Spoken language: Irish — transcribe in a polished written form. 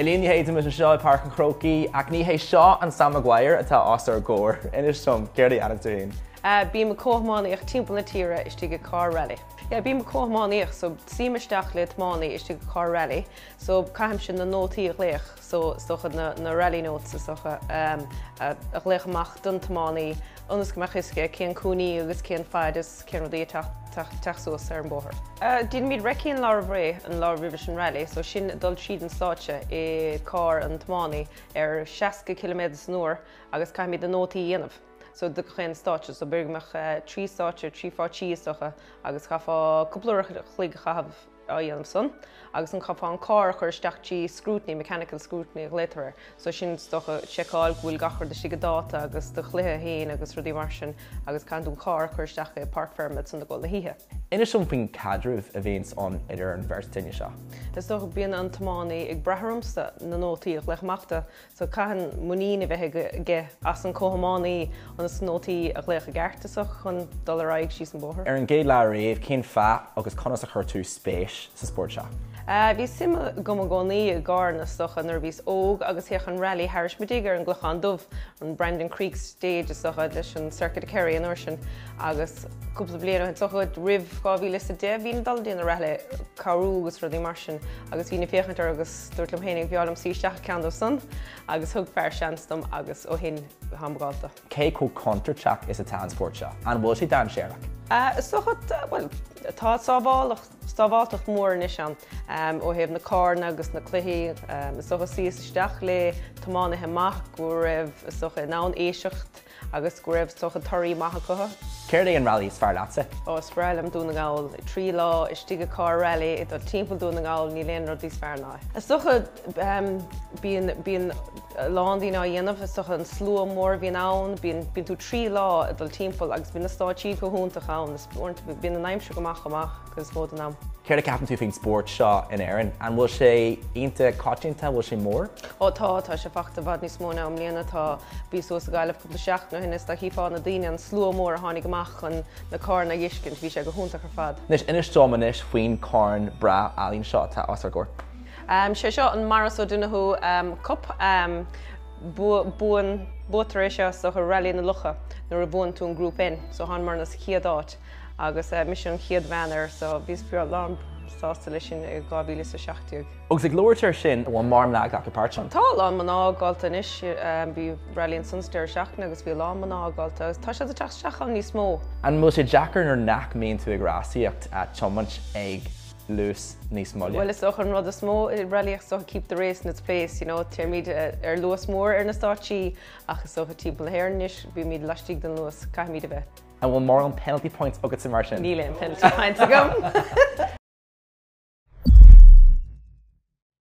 Elaine Ní hé, tá muid anseo i Páirc an Chrócaigh ach ní hé seo an Sam Maguire atá os ár gcomhair. Inis dom, céard a dhéanann tú féin? Bím ag comhthiománaíocht timpeall na tíre istigh i carr rally. Yeah, bím ag comhthiománaíocht so suím isteach le tiománaí istigh i carr rally so caithimse na nótaí a ghlaoch so is dócha na na rally notes is dócha a ghlaoch amach don tiománaí ionas go mbeadh fhios aige cén cúinní agus cén faid is cén rudaí ag teacht suas ar an bóthar. Déanaimid recce an lá roimh ré, an lá roimhis an rally, so sin dul tríd an stáitse i carr an tiománaí ar 60 ciliméadar san uair agus caithfimid na nótaí a dhéanamh so do gach aon stáitse, so b'fhéidir go mbeadh trí stáitse, trí pháirtí is dócha agus chaithfeá cúpla uair a chloig a chaitheamh á dhéanamh san agus an chaithfeá an carr a chur isteach trí scrutiny, mechanical scrutiny a ghlaotar air. So sin is dócha seiceáil go bhfuil gach rud istigh ag dáta agus do chluiche féin agus rudaí mar sin agus caitheann tú an carr a chur isteach i parc fermé ansan ag dul na hoíche. Inis dom faoin caidreamh a bhíonns ann idir an bheirt duine seo. Is dócha bíonn an tiománaí ag brath ormsa na nótaí a ghlaoch amach do So caitheann muinín a bheith aige as an comhthiománaí ionas nótaí a ghlaoch i gceart is dócha chun dul ar aghaidh síos an bóthar. Ar an gcéad lá riamh, cén fáth agus conas a chuir tú spéis sa spórt seo? Bhí suim agam i gcónaí i gcarranna is dócha nuair a bhíos óg agus théadh an rally thairis mo dtigh ar an gClochán Dubh, an Brandon Creek Stage is dócha leis an Circuit of Kerry an uair sin agus cúpla bliain ó shin, is dócha roimh 2010 bhínn ag dul dtí an rally cabhrú agus rudaí mar sin agus bhínn ag féachaint air agus Dúirt liom féinig, b'fhearr liom suí isteach i ceann dóibh san agus thug fear seans dom agus ó shin táim galte. Cé chomh contúirteach is atá an spórt seo? An bhfuil sé dainséarach? Is dócha, bhuel, tá sábháilteacht mhór anois ann ó thaobh na carranna agus na cluichí. Is dócha suíos isteach le tiománaithe maith go raibh, is dócha, in ann éisteacht agus go raibh is dócha torthaí maith acu. Céard é an rally is fearr leatsa? Ó, is breá liom Dún na nGall. 3 lá istigh i carr rally ag dul timpeall Dún na nGall, níl aon rud níos fearr ná é. Is dócha bíonn, bíonn a lán daoine á dhéanamh, is dócha an slua mór a bhíonn ann, bíonn, bíonn tú 3 lá ag dul timpeall agus bíonn na stáitsí go hiontach ann, is uaireanta bíonn an aimsir go maith chomh maith cuid is mó den am. Céard a ceapann tú faoin spórt seo in Éirinn? An bhfuil sé iontach coitianta, an bhfuil sé mór? Ó tá, tá sé fachta i bhfad níos mó ná i mbliana. Tá, bhíos thuas i Gaillimh cúpla seachtain ó shin is dá chífeá na daoine, an slua mór a tháinig amach chun na carranna a dh'fheiscint, bhí sé go hiontach ar fad. Anois, inis dom anois faoin corn breá álainn seo atá os ár gcomhair. Sé seo an Maurice O'Donoghue Cup. Buann, buaitear é seo is dócha i Railí na Locha nuair a bhuann tú an Group N. So thánamair sa chéad áit agus mise an chéad bhean air so bhíos lán sásta leis sin i 2017. Agus ag labhairt air sin, an bhfuil mórán mná ag glacadh páirt ann? Tá a lán mná galte anois. Bhí rally ansan sa deireadh seachtaine agus bhí a lán mná galte agus tá siad ag teacht isteach ann níos mó. An bhfuil sé deacair nuair nach mbíonn tú ag rásaíocht tiomáint ag luas níos moille? Bhuel is dócha an rud is mó i railíocht is dócha keep the race in its place, you know, téimid ar luas mór ar na stáitsí ach is dócha timpeall na hÉireann anois bímid laistigh den luas, caithfimid a bheith. An bhfuil mórán penalty points agatsa mar sin? Níl aon penalty points agam!